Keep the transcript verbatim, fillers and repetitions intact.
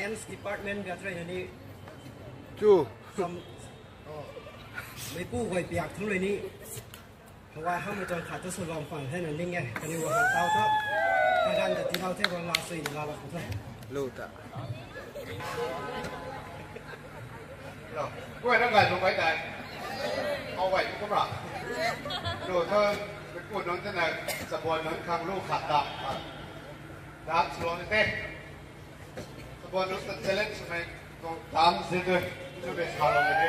Dance department biak rui na ni. Chu. Sam, oh, meipu guay piak thang rui ni. Hawai hamei tuang khat tu sw lom khwan hei na ling e. Kaniw guay tau tho. Kaganv ta tiilou the guang la sui na la lak tho. Lu ta. Lo, guay na ngai lu kai tai. Hawai tu kumra. Lu tho, meipu nunc tana, chabuan nunc khang lu khat ta. Dance lo ni te. Chabuan nunc ta challenge swmei tuang dance de tu. Chu be sa lo ni te.